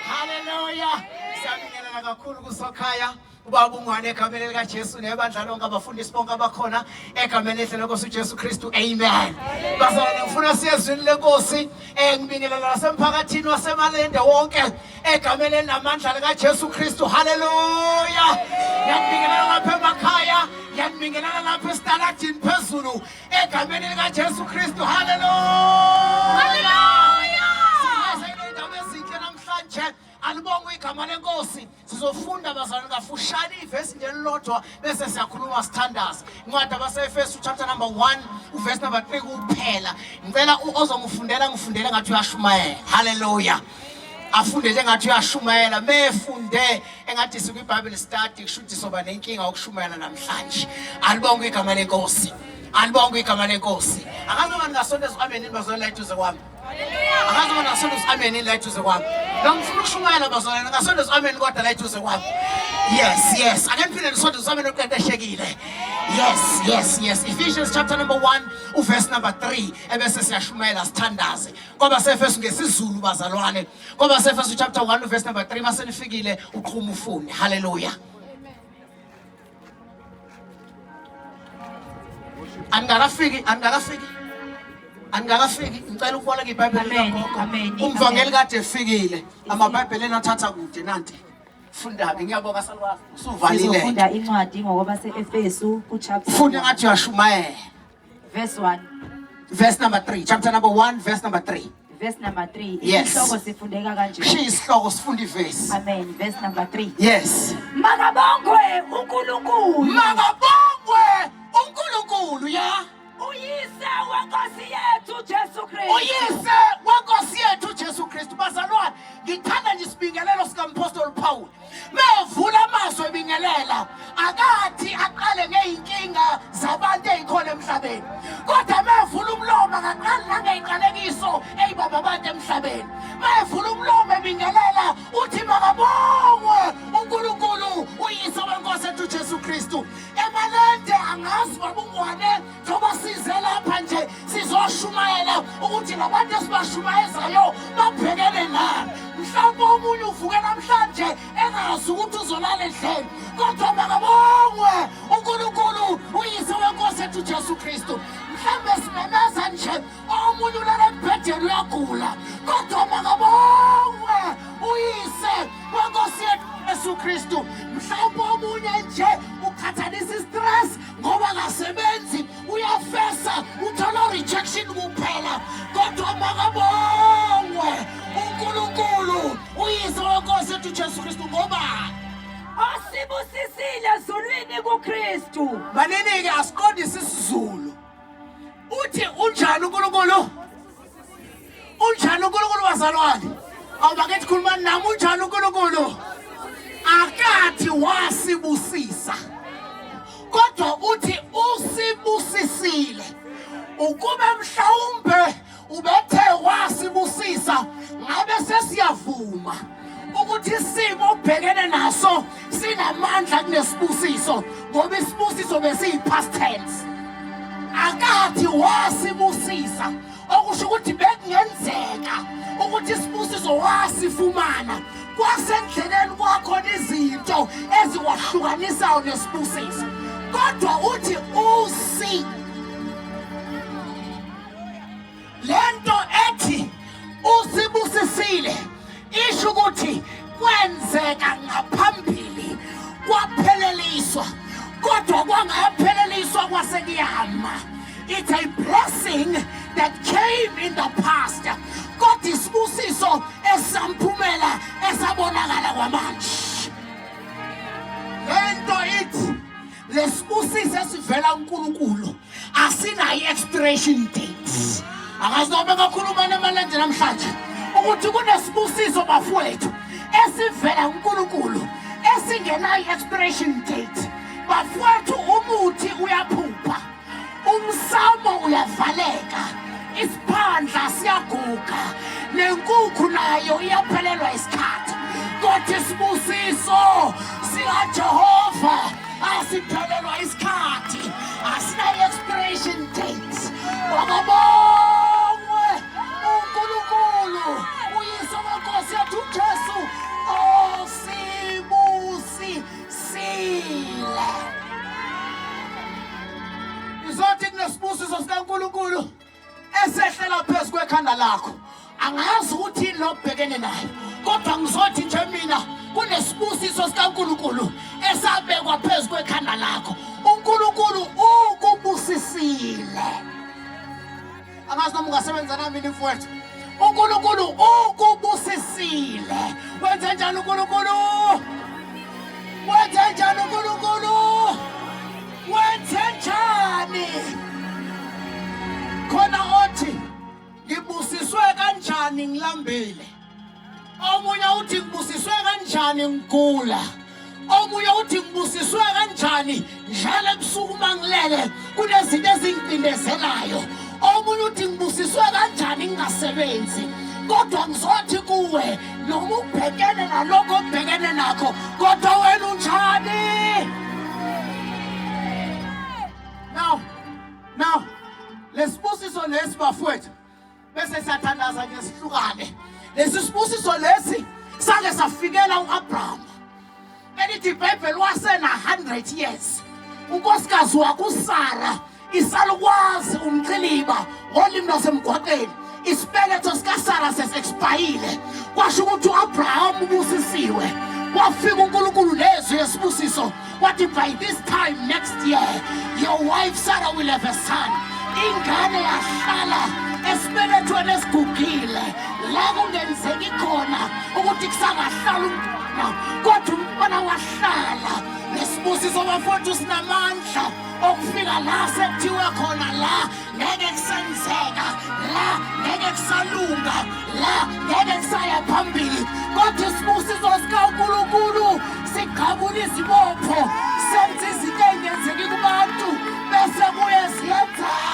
Haleluya. Siyabingelela kakhulu kusokhaya. Ubaba uNgwane egameni likaJesu nebandla lonke abafundisi bonke abakhona egameni elihle lenkosi uJesu Kristu. Amen. Bazalwane ngifuna siyezwini lenkosi ngibingelela nasemphakathini waseMalende wonke egameni elinamandla likaJesu Kristu. Haleluya. Ngiyakubingelela lapha emakhaya, ngiyakubingelela lapha esitaladini phezulu egameni likaJesu Kristu. Haleluya. Haleluya. Siyazi indaba ezinhle namhlanje. Alibongwe igama lenkosi. Sizofunda bazalwane kafushane ivesi nje elilodwa bese siyakhuluma sithandaza. Incwadi abaseEfesu chapter number 1 uverse number 3 kuphela. Ngicela ozongifundela ngifundele ngathi uyashumayela. Hallelujah. Afunde njengathi uyashumayela mefunde engathi sikwi-Bible study kusho ukuthi soba nenkinga yokushumayela namhlanje. Alibongwe igama lenkosi. Alibongwe igama lenkosi. Akazi noma ningasonto esiqameni bazalwane la eduze kwami. Akazi noma ningasonto esiqameni la eduze kwami. Ngifuna ukushumayela bazalwane ngasonto esiqameni kodwa la eduze kwami. Yes, yes. Ake niphinde nisonto esiqameni oqeqeshekile. Yes, yes, yes. Ephesians chapter number 1 uverse number 3 ebese siyashumayela sithandaze. Kwaba sefesu ngesiZulu bazalwane. Kwaba sefesu chapter 1 verse number 3 masenifikile uqhuma ufunde. Hallelujah. Angikakafiki, angikakafiki. Angikakafiki, ngicela ukuboleka iBhayibheli likagogo. Umvangeli kade efikile. AmaBhayibheli enathatha kude nanti. Funda-ke, ngiyabonga salukazi. Usuvalile. Sizofunda incwadi ngokwabase-Efesu ku-chapter Funda ngathi uyashumayela. Verse 1. Verse number 3. Chapter number 1, verse number 3. Verse number 3. Yes. Isihloko sifundeka kanje. Shiya isihloko sifunda ivesi. Amen. Verse number 3. Yes. Makabongwe uNkulunkulu. Makabongwe uNkulunkulu ya. Uyise wenkosi yethu Jesu Kristu. Uyise wenkosi yethu Jesu Kristu. Bazalwane, ngithanda nje isibingelelo sikaMphostoli Paul. Mevula amazwi ebingelela akathi aqale ngeyinkinga zabantu ezikhona emhlabeni. Kodwa mevula umlomo akaqali nangeyiqalekiso eyibamba abantu emhlabeni. Mevula umlomo ebingelela uthi makabongwe uNkulunkulu uyise wenkosi ethu Jesu Kristu. Emalende angazi babungwane njengoba size lapha nje sizoshumayela ukuthi labantu esibashumayezayo babhekene nani. Mhlawumbe omunye uvuke namhlanje engazi ukuthi uzolala endleni, kodwa makabongwe uNkulunkulu uyise wenkosi ethu Jesu Kristu. Mhlawumbe simemeza nje omunye ulala embhedeni uyagula, kodwa makabongwe uyise wenkosi yethu Jesu Kristu. Mhlawumbe omunye nje uqhathanisa istress ngoba kasebenzi uyafesa uthola rejection kuphela, kodwa makabongwe uNkulunkulu uyise wenkosi yethu Jesu Kristu ngoba osibusisile ezulwini kuKristu. Manini-ke asiqondise isiZulu. Uthi unjani uNkulunkulu? Unjani uNkulunkulu bazalwane? Awubakethi khulumani nami unjani uNkulunkulu? Akathi wasibusisa. Kodwa uthi usibusisile. Ukube mhlawumbe ubethe wasibusisa ngabe sesiyavuma ukuthi isimo obhekene naso sinamandla kunesibusiso ngoba isibusiso besiyi-past tense. Akathi wasibusisa okusho ukuthi bekungenzeka ukuthi isibusiso wasifumana kwasendleleni kwakhona izinto ezikwahlukanisayo nesibusiso, kodwa uthi usi lento ethi usibusisile isho ukuthi kwenzeka ngaphambili kwapheleliswa, kodwa kwangapheleliswa kwasekuyama. It's a blessing that came in the past, kodwa isibusiso esamphumela esabonakala kwamanje. Lento ithi lesibusiso esivela kuNkulunkulu asinayo expiration date. Akazi noma bengakhuluma namalende namhlanje ukuthi kunesibusiso bafowethu esivela kuNkulunkulu esingenayo expiration date. Bafowethu umuthi uyaphupha, umsamo uyavaleka, isiphandla siyaguga, nenkukhu nayo iyaphelelwa isikhathi, kodwa isibusiso sikaJehova asiphelelwa isikhathi, asinayo expiration date. Makabongwe uNkulunkulu uyise wenkosi yethu uJesu. ngizothi nje mina kunesibusiso sikaNkulunkulu esabekwa phezu kwekhanda lakho. UNkulunkulu ukubusisile. Angazi noma ungasebenza nami yini mfowethu. UNkulunkulu ukubusisile. Wenze njani uNkulunkulu? Wenze njani uNkulunkulu? Wenze njani? Khona othi ngibusiswe kanjani ngilambile. Omunye uthi ngibusiswe kanjani ngigula. Omunye uthi ngibusiswe kanjani njalo ebusuku uma ngilele kunezinto ezingicindezelayo. Omunye uthi ngibusiswe kanjani ngingasebenzi. Kodwa ngizothi kuwe noma ubhekene nalokho obhekene nakho kodwa wena unjani? Now, now lesibusiso lesi bafowethu bese siyathandaza nje sihlukane lesi sibusiso lesi sake safikela uAbraham elithi iBhayibheli wasena 100 years unkosikazi wakhe uSara isalukwazi umxhiliba ngolimi lwasemgwaqeni isibeletho sikaSara sesexpayile kwasho ukuthi uAbraham ubusisiwe wafika uNkulunkulu lezwi lesibusiso wathi by this time next year your wife Sarah will have a son ingane yahlala esibelethweni esigugile la kungenzeki khona ukuthi kusangahlala umntwana kodwa umntwana wahlala nesibusiso bafowethu sinamandla okufika la sekuthiwe khona la ngeke kusenzeka la ngeke kusalunga la ngeke kusaya phambili kodwa isibusiso sikaNkulunkulu sigqabula izibopho senza izinto ey'ngenzeki kubantu bese kuye ziyenzeka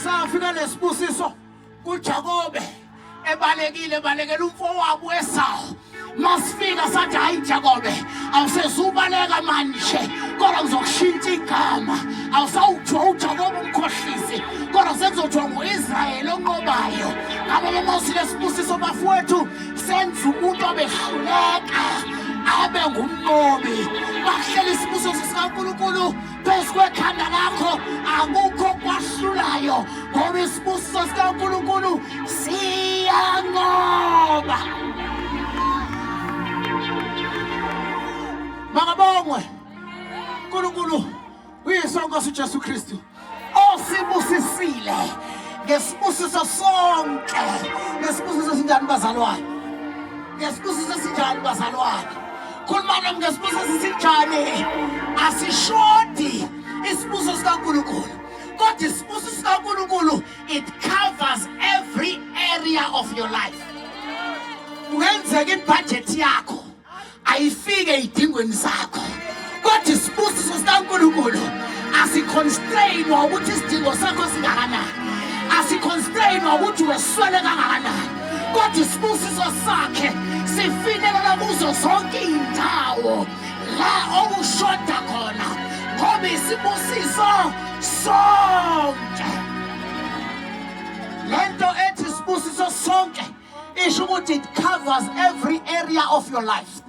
safika lesibusiso kuJakobe ebalekile ebalekela umfowabo uEsawu masifika sathi hayi Jakobe awusezubaleka manje kodwa ngizokushintsha igama awusawuthiwa uJakobe umkhohlisi kodwa sekuzothiwa ngu-Israyeli onqobayo ngamanye amazwi lesibusiso bafowethu senza umuntu abehluleka abe ngumnqobi makuhlela isibusiso sikaNkulunkulu phezu kwekhanda lakho akukho kwahlulayo ngoba isibusiso sikaNkulunkulu siyanqoba. Makabongwe uNkulunkulu uYesu Nkosi uJesu Kristu osibusisile ngesibusiso sonke. Ngesibusiso sinjani bazalwane? Ngesibusiso sinjani bazalwane? Khuluma nami ngesibusiso sinjani? Asishodi isibusiso sikaNkulunkulu. Kodwa isibusiso sikaNkulunkulu it covers every area of your life. Kungenzeka ibudget yakho ayifike ey'dingweni zakho kodwa isibusiso sikaNkulunkulu asiconstrainwa ukuthi isidingo sakho singakanani asiconstrainwa ukuthi weswele kangakanani kodwa isibusiso sakhe sifinyelela kuzo zonke iy'ndawo la okushoda khona ngoba isibusiso sonke lento ethi isibusiso sonke isho ukuthi it covers every area of your life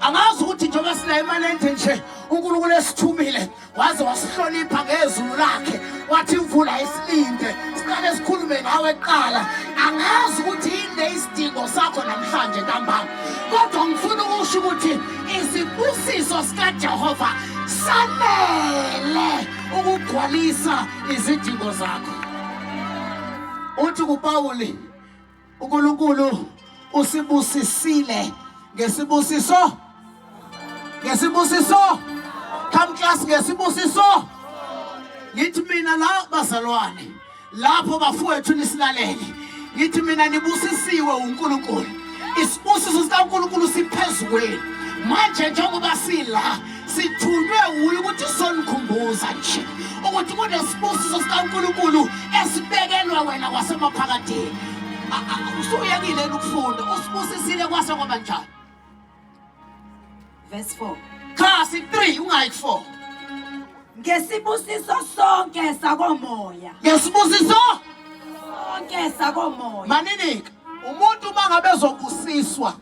angazi ukuthi njengoba sila emalente nje uNkulunkulu esithumile waze wasihlonipha ngezulu lakhe wathi imvula isilinde siqale sikhulume ngawe kuqala angazi ukuthi yini le isidingo sakho namhlanje ntambama kodwa ngifuna ukusho ukuthi isibusiso sikaJehova sanele ukugcwalisa izidingo zakho uthi kuPawuli uNkulunkulu usibusisile ngesibusiso ngesibusiso come class ngesibusiso ngithi mina la bazalwane lapho bafowethu nisilalele ngithi mina nibusisiwe uNkulunkulu isibusiso sikaNkulunkulu siphezu kwenu manje njengoba sila sithunywe wuye ukuthi sonikhumbuza nje ukuthi kunesibusiso sikaNkulunkulu esibekelwa wena kwasemaphakadeni usuyekile ukufunda usibusisile kwase kwaba njani Verse 4. Khasi 3 ungayi ku 4. Ngesibusiso sonke sakomoya. Ngesibusiso sonke sakomoya. Maninika umuntu uma ngabe ezobusiswa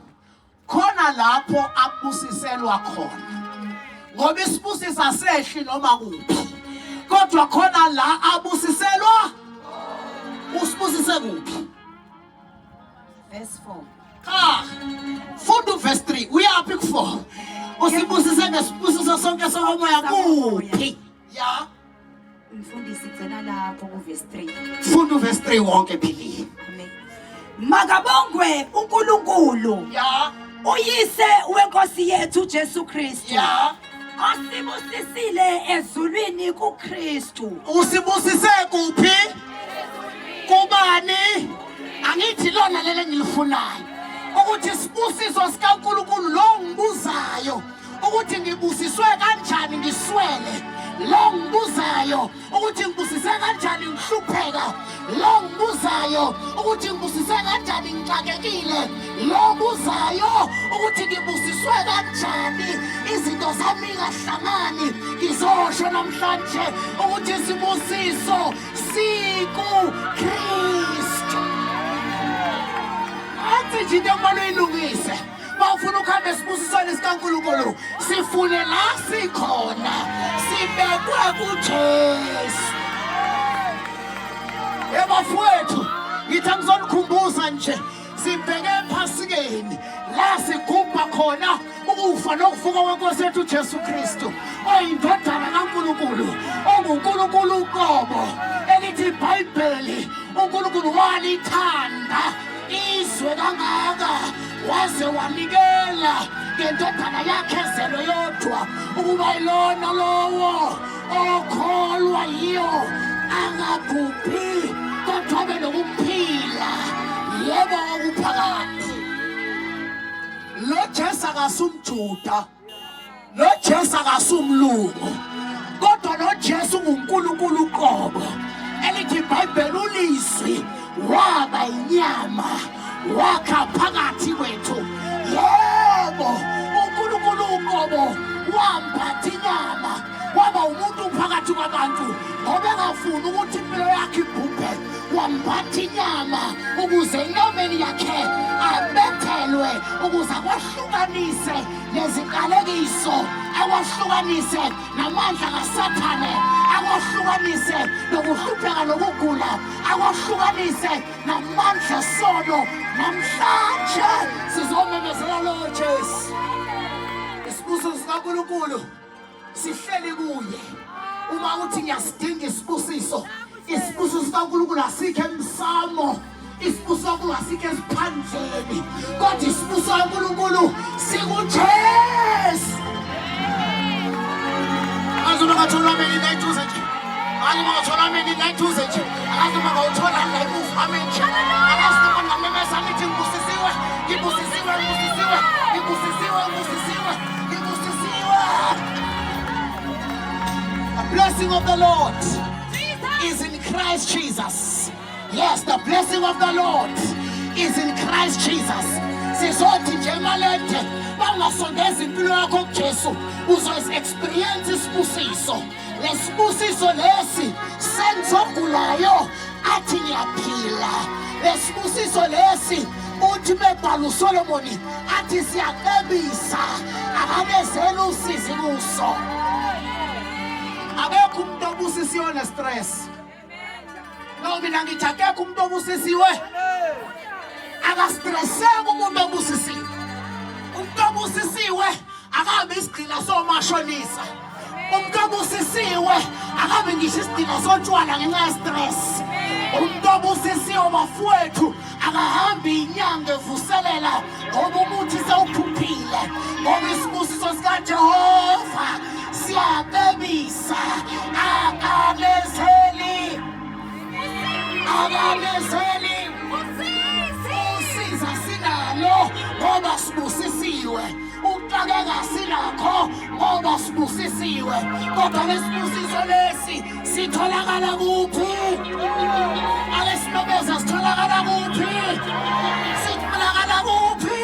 khona lapho abusiselwa khona ngoba isibusiso asehli noma kuphi kodwa khona la abusiselwa usibusise kuphi. Verse 4. Cha. Funda uverse 3. Uyaphi ku4? Usibusise ngesibusiso sonke sokomoya kuphi? Ya. Mfundisi gcina lapho kuverse 3. Funda uverse 3 wonke Phili. Amen. Makabongwe uNkulunkulu. Ya. Uyise wenkosi yethu Jesu Kristu. Ya. Osibusisile ezulwini kuKristu. Usibusise kuphi? Kubani? Angithi lona leli engilifunayo. Ukuthi isibusiso sikaNkulunkulu lo ngibuzayo ukuthi ngibusiswe kanjani ngiswele lo ngibuzayo ukuthi ngibusise kanjani ngihlupheka lo ngibuzayo ukuthi ngibusise kanjani ngixakekile lo ngibuzayo ukuthi ngibusiswe kanjani izinto zami ingahlangani ngizosho namhlanje ukuthi isibusiso sikuKristu. Athi nje into ekumele uyilungise bawufuna ukuhamba esibusisweni sikaNkulunkulu sifune la sikhona sibekwe kuJesu. Ebafowethu ngithi angizonikhumbuza nje sibheke ephasikeni la sigubha khona ukufa nokuvuka kwenkosi yethu uJesu Kristu oyindodana kaNkulunkulu onguNkulunkulu uqobo elithi iBhayibheli uNkulunkulu walithanda izwe kangaka waze wanikela ngendodana yakhe ezelwe yodwa ukuba ilona lowo okholwa yiyo angabhubhi kodwa abe nokuphila yebo okuphakade. Lo Jesu akasumJuda, lo Jesu akasumlungu, kodwa lo Jesu unguNkulunkulu uqobo. Elithi iBhayibheli ulizwi waba inyama wakha phakathi kwethu. Yebo, uNkulunkulu uqobo wambatha inyama waba umuntu phakathi kwabantu ngoba engafuni ukuthi impilo yakhe ibhubhe wambatha inyama ukuze enyameni yakhe abethelwe ukuze akwahlukanise neziqalekiso akwahlukanise namandla kaSathane akwahlukanise nokuhlupheka nokugula akwahlukanise namandla esono. Namhlanje sizomemezela lowo Jesu. Isibusiso sikaNkulunkulu sihleli kuye. Uma uthi ngiyasidinga isibusiso, isibusiso sikaNkulunkulu asikho emsamo, isibusiso sikaNkulunkulu asikho esiphandleni, kodwa isibusiso sikaNkulunkulu sikuJesu. Akazi uma ngathola ameni la eduze nje, akazi uma ngathola ameni la eduze nje, akazi uma ngawuthola la emuva amen nje, akazi noma ngamemeza ngithi ngibusisiwe, ngibusisiwe, ngibusisiwe, ngibusisiwe, ngibusisiwe, ngibusisiwe. The blessing of the Lord is in Christ Jesus. Yes, the blessing of the Lord is in Christ Jesus. Sizothi nje emalete bangasondeza impilo yakho kuJesu uzoyi-experience isibusiso. Lesibusiso lesi senza ogulayo athi ngiyaphila. Lesibusiso lesi uthi bebhala uSolomoni athi siyacebisa akanezela usizi kuso. Akekho umuntu obusisiwe ne-stress. No, mina ngithi akekho umuntu obusisiwe akastresseki. Umuntu obusisiwe, umuntu obusisiwe akabe isigqila somashonisa. Umuntu obusisiwe akabe ngisho isigqila sotshwala ngenxa ye-stress. Umuntu obusisiwe bafowethu akahambi inyanga evuselela ngoba umuthi sewuphuphile, ngoba isibusiso sikaJehova siyacebisa akanezeli, akanezeli usiza sinalo ngoba sibusisiwe. Ukuxakeka sinakho ngoba sibusisiwe, kodwa lesibusiso lesi sitholakala kuphi? Ake simemeze, sitholakala kuphi? Sitholakala kuphi?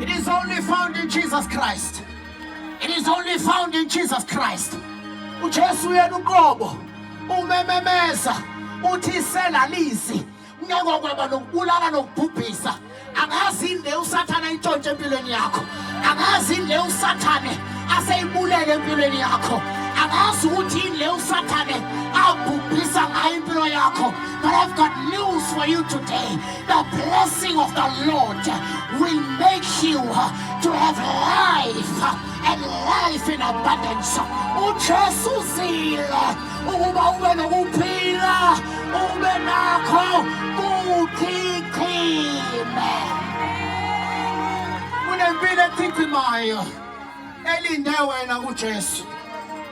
It is only found in Jesus Christ. It is only found in Jesus Christ. UJesu yena uqobo umememeza uthi isela lizi kungengokweba nokubulala nokubhubhisa. Angazi yini le usathane ayintshontshe empilweni yakho, angazi yini le usathane aseyibulele empilweni yakho, angazi ukuthi yini le usathane abhubhisa ngayo impilo yakho, but I've got news for for you today. The blessing of the Lord will make you to have life and life in abundance. UJesu uzile ukuba ube nokuphila, ube nakho kuchichime. Kunempilo echichimayo elinde wena kuJesu.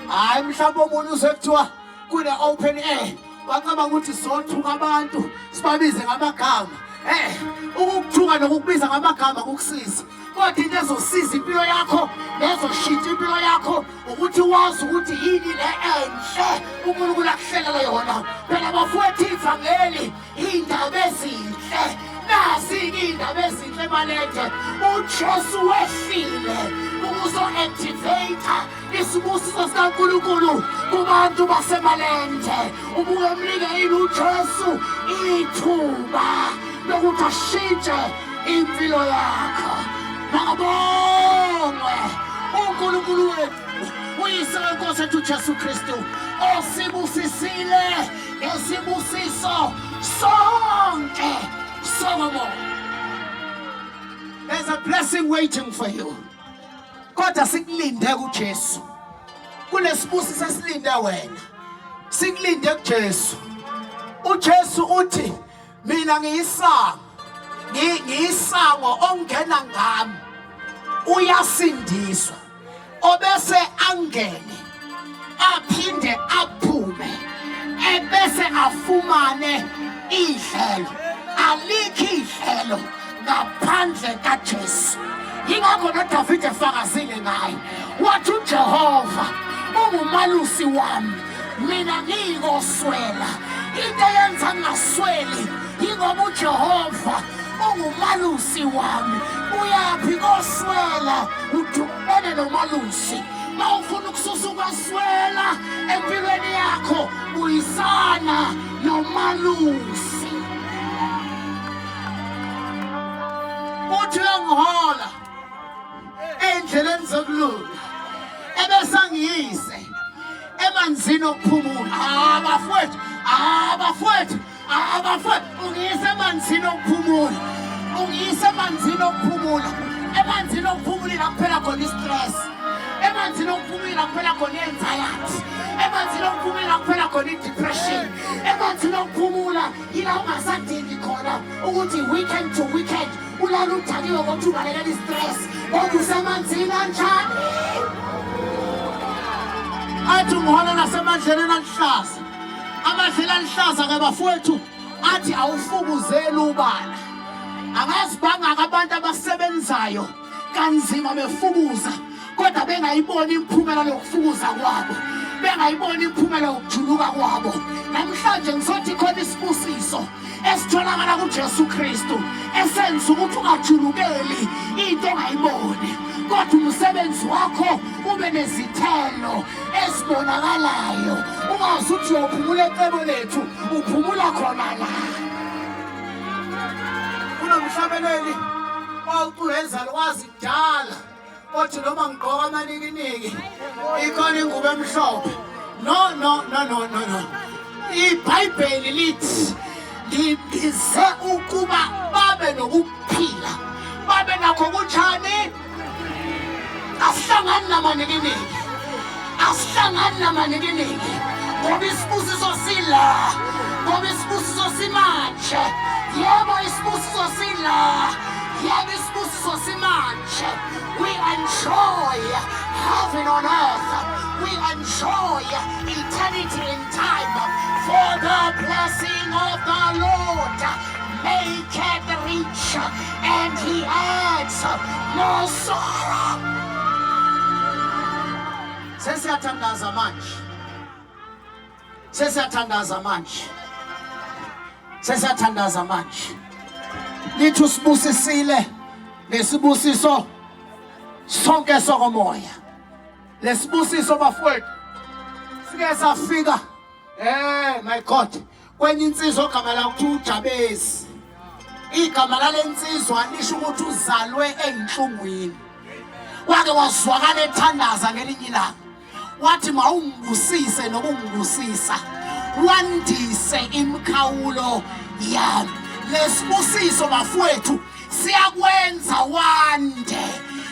Hayi mhlawumbe omunye usekuthiwa kune open air wacabanga ukuthi sothuka abantu sibabize ngamagama. Eh, ukukuthuka nokukubiza ngamagama kukusiza. Kodwa into ezosiza impilo yakho nezoshintsha impilo yakho ukuthi wazi ukuthi yini le enhle uNkulunkulu akuhlelele yona. Phela bafowethu ivangeli Iy'ndaba ezinhle nazi-ke iy'ndaba ezinhle malethe uJesu wehlile ukuzo-activate isibusiso sikaNkulunkulu kubantu basemalende. Ubuke mnike yini uJesu ithuba lokuthi ashintshe impilo yakho. Makabongwe uNkulunkulu wethu uyise wenkosi ethu uJesu Kristu osibusisile ngesibusiso sonke sokomoya. There's a blessing waiting for you. Kodwa sikulinde kuJesu. Kulesibusiso esilinde wena. Sikulinde kuJesu. UJesu uthi mina ngiyisango. Ngiyisango ongena ngami. Uyasindiswa. Obese angene aphinde aphume ebese afumane idlelo alikho idlelo ngaphandle kaJesu. Yingakho noDavide efakazile ngaye wathi uJehova ungumalusi wami mina ngiyikoswela. Into eyenza ngingasweli yingoba uJehova ungumalusi wami. Uyaphi koswela udubene nomalusi. Uma ufuna ukususa ukweswela empilweni yakho buyisana nomalusi. Uthi uyangihola ey'ndleleni zokulunga ebese angiyise emanzini okuphumula. Ah bafowethu, ah bafowethu, ah bafowethu, ungiyise emanzini okuphumula, ungiyise emanzini okuphumula. Emanzini okuphumula ila kuphela khona i-stress, emanzini okuphumula ila kuphela khona i-anxiety, emanzini okuphumula ila kuphela khona i-depression, emanzini okuphumula yila ungasadingi khona ukuthi weekend to weekend ulala udakiwe ngokuthi ubalekela i-stress ngoba usemanzini anjani. Athi ungihola nasemandleleni aluhlaza. Amadlelo aluhlaza ke bafowethu athi awufukuzeli ubala. Angazi bangaka abantu abasebenzayo kanzima befukuza kodwa bengayiboni imiphumela yokufukuza kwabo, bengayiboni imiphumela yokujuluka kwabo. Namhlanje ngizothi khona isibusiso esitholakala kuJesu Kristu esenza ukuthi ungajulukeli into ongayiboni, kodwa umsebenzi wakho ube nezithelo ezibonakalayo. Ungazi ukuthi uyophumula ecebo lethu, uphumula khona la. Kunomhlabeleli owucula izalukazi kudala othi noma ngigqoka amanikiniki ikhona ingubo emhlophe. No, no, no, no, no, no. IBhayibheli lithi ngibize ukuba babe nokuphila, babe nakho kunjani? Asihlangani namanikiniki, asihlangani namanikiniki, ngoba isibusiso sila, ngoba isibusiso simanje. Yebo, isibusiso sila, yebo, isibusiso simanje. We enjoy heaven on earth, we enjoy eternity in time, for the blessing of the Lord maketh rich and he adds no sorrow. Sesiyathandaza manje, sesiyathandaza manje, sesiyathandaza manje. Lithi usibusisile nesibusiso sonke sokomoya. Lesibusiso bafowethu sike safika, my God, kwenye insizwa ogama la kuthiwa uJabezi. Igama lale nsizwa lisho ukuthi uzalwe eyinhlungwini. Wake wazwakala ethandaza ngelinye ilanga wathi mawungibusise nokungibusisa, wandise imikhawulo yami. Lesibusiso bafowethu siyakwenza wande,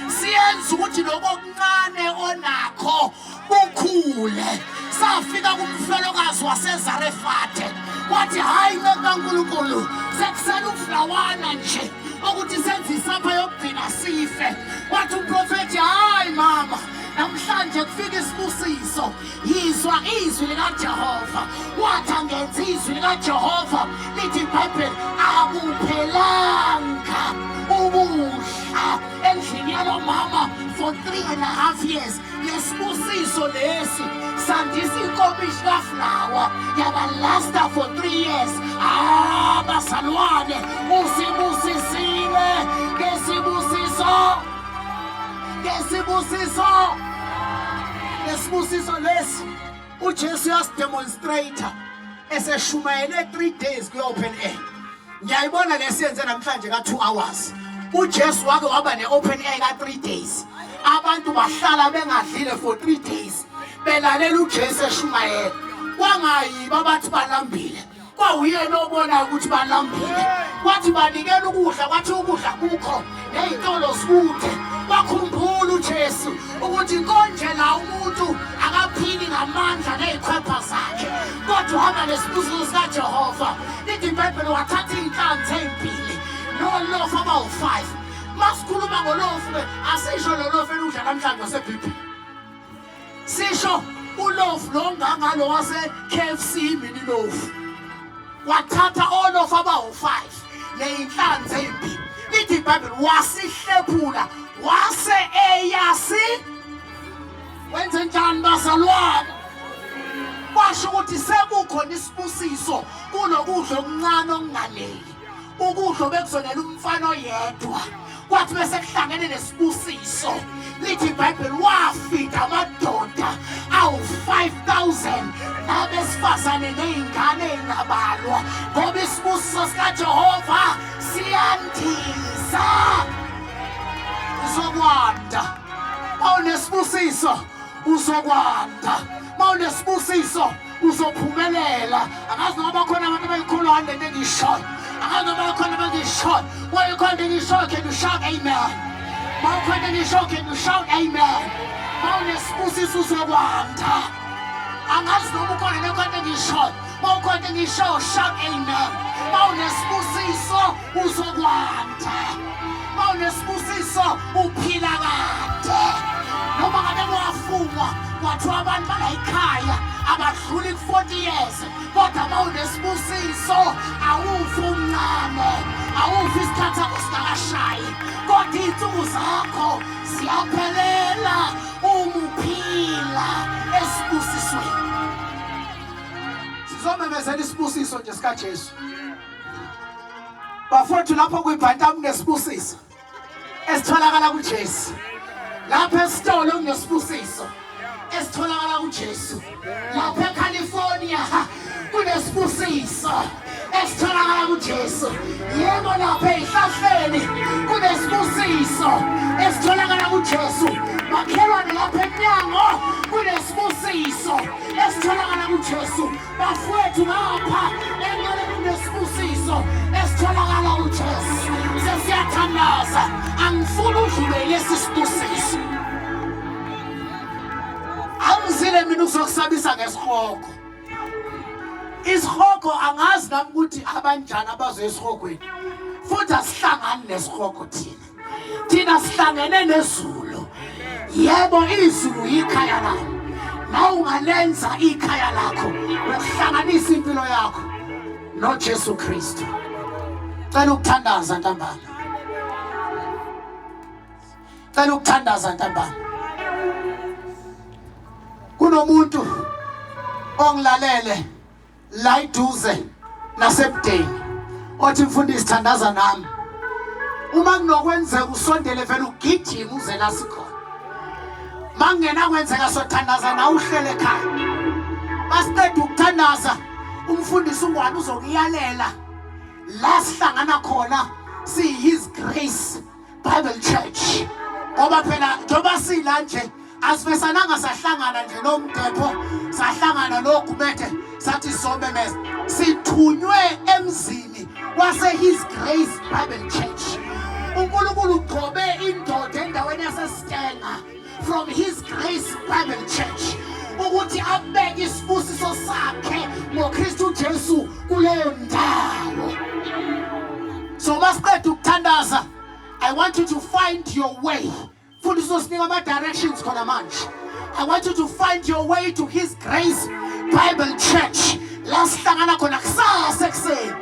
siyenza ukuthi lokho okuncane onakho bukhule. Safika kumfelokazi waseZarefathe, wathi hhayi nceku kaNkulunkulu, sekusele uflawana nje ukuthi senze isapha yokugcina sife. Wathi umprofethi, hhayi mama, namhlanje kufika isibusiso, yizwa izwi likaJehova. Wathi angenza izwi likaJehova, lithi iBhayibheli akuphelanga ukudla endlini yalo mama for 3.5 years. Lesibusiso lesi sandisa inkomishi kaflawa yabalasta for 3 years. Ah, bazalwane, usibusisile ngesibusiso, ngesibusiso, lesibusiso lesi uJesu uyasidemonstrate eseshumayele 3 days kwi-open air. Ngiyayibona lesiyenze namhlanje ka-2 hours. UJesu wake waba ne-open air ka-3 days, abantu bahlala bengadlile for 3 days belalela uJesu eshumayela. Kwangayiba abathi balambile, kwawuyena obona ukuthi balambile. Kwathi banikela ukudla, kwathi ukudla kukho ney'tolo zikude. Wakhumbula uJesu ukuthi konje la umuntu akaphili ngamandla ney'khwepha zakhe, kodwa uhamba nesibusiso sikaJehova. Lithi iBhayibheli wathatha iy'nhlanzi ey'mbili nolofu abawu-5. Masikhuluma ngolofu-ke asisho lo lofu eludla namhlanje wase-BP, sisho ulofu lo ngangalo wase-KFC mini lofu. Wathatha olofu abawu-5 ney'nhlanzi ey'mbili, lithi iBhayibheli wasihlephula wase eyasi. Wenze njani bazalwane? Kwasho ukuthi sekukhona isibusiso kulokudla okuncane okunganeli, ukudla obekuzonela umfana oyedwa. Kwathi bese kuhlangene nesibusiso, lithi iBhayibheli wafida amadoda awu-5000 nabesifazane ney'ngane ey'ngabalwa, ngoba isibusiso sikaJehova siyandisa. Uzokwanda mawunesibusiso, uzokwanda mawunesibusiso, uzophumelela. Angazi noma bakhona abantu abayikholwayo lento engiyishoyo, angazi noma bakhona abangiyishoyo. Wayikhona into engiyishoyo, can you shout amen? Mawukhona into engiyishoyo, can you shout amen? Mawunesibusiso uzokwanda. Angazi noma ukhona nekhona into engiyishoyo. Mawukhona into engiyishoyo, shout amen. Mawunesibusiso uzokwanda. Mawunesibusiso uphila kade. Noma ngabe kwafungwa kwathiwa abantu balayikhaya abadluli ku-40 years, kodwa mawunesibusiso awufi umncane, awufi isikhathi sakho singakashayi, kodwa iy'nsuku zakho ziyaphelela uma uphila esibusisweni. Sizomemezela isibusiso nje sikaJesu bafowethu. Lapho kwibhantamu kunesibusiso esitholakala kuJesu, lapha esitolo kunesibusiso esitholakala kuJesu, lapha eCalifornia kunesibusiso esitholakala kuJesu, yebo lapha ezihlahleni kunesibusiso esitholakala kuJesu, makhelwane lapha emnyango kunesibusiso esitholakala kuJesu, bafowethu ngapha enqaleni kunesibusiso esitholakala kuJesu. Sesiyathandaza, angifuni udlule lesi sibusiso. Angizile mina ukuzokusabisa ngesihogo. Isihogo angazi nami ukuthi abanjani abazo esihogweni, futhi asihlangani nesihogo thina. Thina sihlangene nezulu. Yebo, izulu yikhaya lami, nawe ungalenza ikhaya lakho ukuhlanganisa impilo yakho noJesu Kristu. Cela ukuthandaza ntambama, cela ukuthandaza ntambama. Kunomuntu ongilalele la iduze nasebudeni othi, mfundisi, thandaza nami. Uma kunokwenzeka usondele, vele ugijime uze la sikhona. Makungena kwenzeka sothandaza nawe uhlele ekhaya. Masiqeda ukuthandaza, umfundisi uNgwane uzokuyalela la sihlangana khona, siyi-His Grace Bible Church, ngoba phela njengoba sila nje asivesananga sahlangana nje nomdepho, sahlangana nogumede, sathi somemeza. Sithunywe emzini wase His Grace Bible Church. uNkulunkulu ugcobe indoda endaweni yaseStenga from His Grace Bible Church ukuthi abeke isibusiso sakhe ngoKristu Jesu kuleyo ndawo. So masiqeda ukuthandaza, I want you to find your way. Mfundisi usinika ama directions khona manje. I want you to find your way to His Grace Bible Church. La sihlangana khona kusasa ekuseni.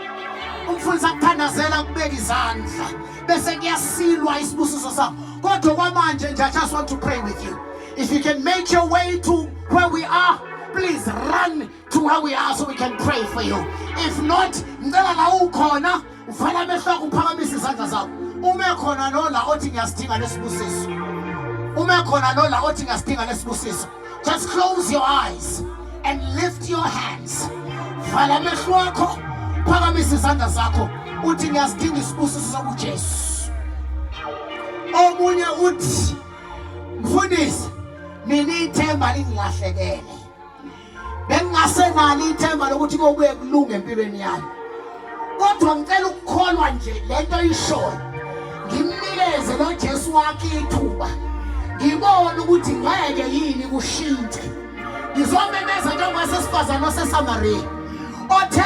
Umfundisi akuthandazela kubeka izandla bese kuyasilwa isibusiso sakho. Kodwa kwamanje nje I just want to pray with you. If you can make your way to where we are, please run to where we are so we can pray for you. If not, ngicela la ukhona uvala amehlo akho uphakamise izandla zakho. Ume khona lo la othi ngiyasidinga lesibusiso. Ume khona lo la othi ngiyasidinga lesibusiso. Just close your eyes and lift your hands. Vala amehlo akho, phakamisa izandla zakho uthi ngiyasidinga isibusiso sokuJesu. Omunye uthi mfundisi mina ithemba lingilahlekele. Bengingasenalo ithemba lokuthi kobuye kulunge empilweni yami. Kodwa ngicela ukukholwa nje lento ishoyo. Ngimnikeze lo Jesu wakhe ithuba. Ngibone ukuthi ngeke yini kushintshe. Ngizomemeza njengoba sesifazane waseSamariya othe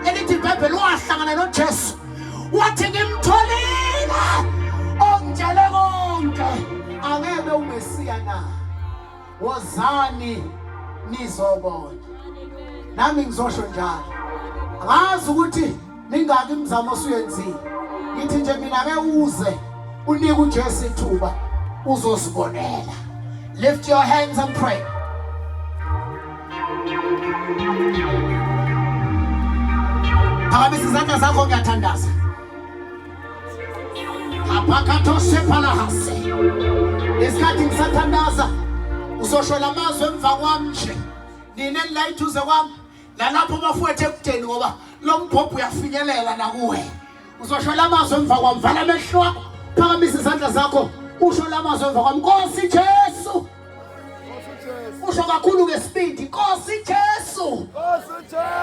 elithi iBhayibheli wahlangana noJesu wathi ngimtholile ongitshele konke angeke uMesiya na wozani nizobona nami ngizosho njalo angazi ukuthi mingaki imizamo osuyenzile ngithi nje mina ke uze unike uJesu ithuba uzozibonela. Lift your hands and pray. Phakamisa izandla zakho ngiyathandaza. Aphakathosephalahase. Isikhathi ngisathandaza uzosho lamazwi emva kwami nje. Nina enila eduze kwami nalapho bafowethu ekudeni ngoba lo mbhobho uyafinyelela nakuwe. Uzosho lamazwi emva kwami, vala amehlo akho, phakamisa izandla zakho, usho lamazwi emva kwami. Nkosi Jesu. Usho kakhulu ngesibindi, Nkosi Jesu.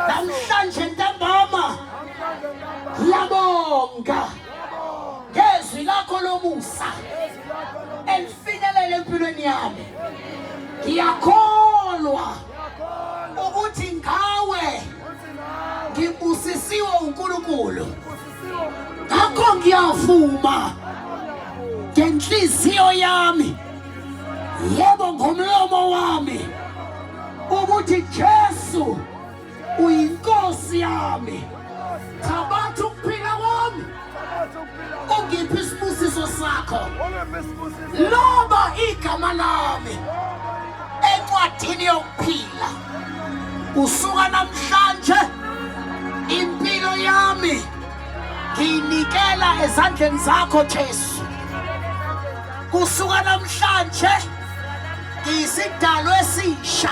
Namhlanje ntambama ngiyabonga ngezwi lakho lomusa elifinyelela empilweni yami. Ngiyakholwa ukuthi ngawe ngibusisiwe uNkulunkulu. Ngakho ngiyavuma ngenhliziyo yami yebo ngomlomo wami ukuthi Jesu uyinkosi yami. Thabatha ukuphila kwami ungiphe isibusiso sakho, loba igama lami encwadini yokuphila. Kusuka namhlanje impilo yami ngiyinikela ezandleni zakho Jesu. Kusuka namhlanje ngiyisidalwa esisha,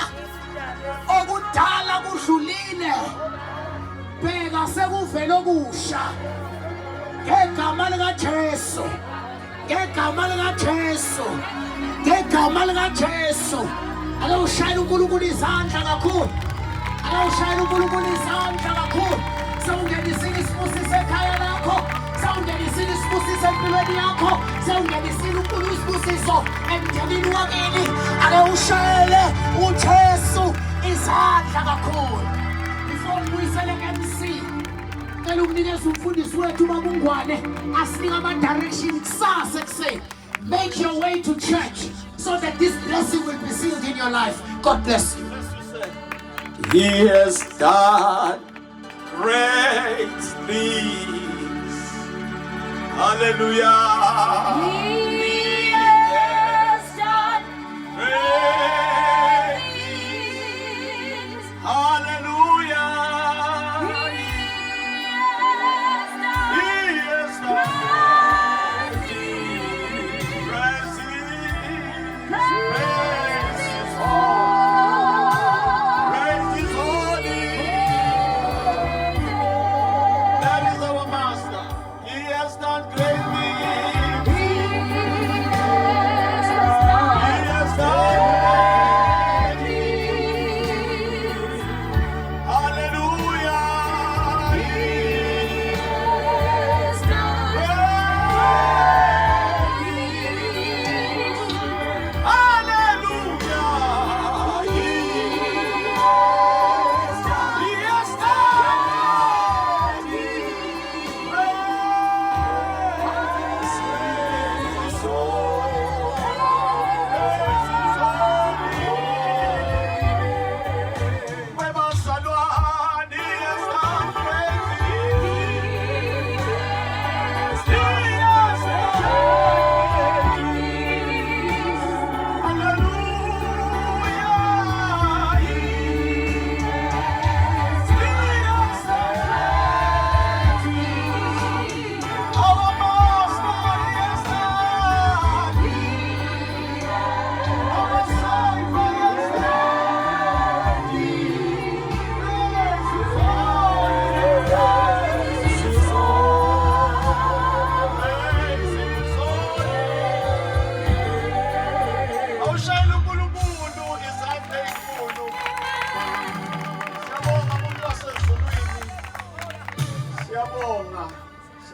okudala kudlulile, bheka sekuvele okusha. Ngegama likaJesu, ngegama likaJesu, ngegama likaJesu. Ake ushayele uNkulunkulu izandla kakhulu, ake ushayele uNkulunkulu izandla kakhulu. Sewungenisile isibusiso ekhaya lakho, sewungenisile isibusiso empilweni yakho, sewungenisile uNkulunkulu isibusiso emndenini wakini. Ake ushayele uJesu izandla kakhulu. Before ngibuyisele ku-MC, cela ukunikeza umfundisi wethu ubaba uNgwane asinike ama-direction kusasa ekuseni. Make your way to church so that this blessing will be sealed in your life. God bless you. He has done great things. Hallelujah. He has done Great. things. Hallelujah. He has done He has done great things. great things. Praise Praise his his holy Praise his holy. That is our master. He has done great things. name.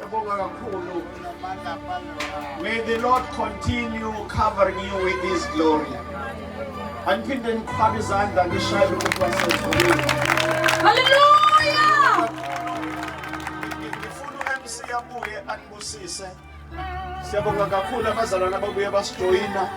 Siyabonga kakhulu. May the Lord continue covering you with his glory. Aniphinde niqhwabe izandla nishayele ukuthi wasezulwini. Hallelujah! Ngifuna u-MC abuye anibusise. Siyabonga kakhulu abazalwane ababuye basijoyina.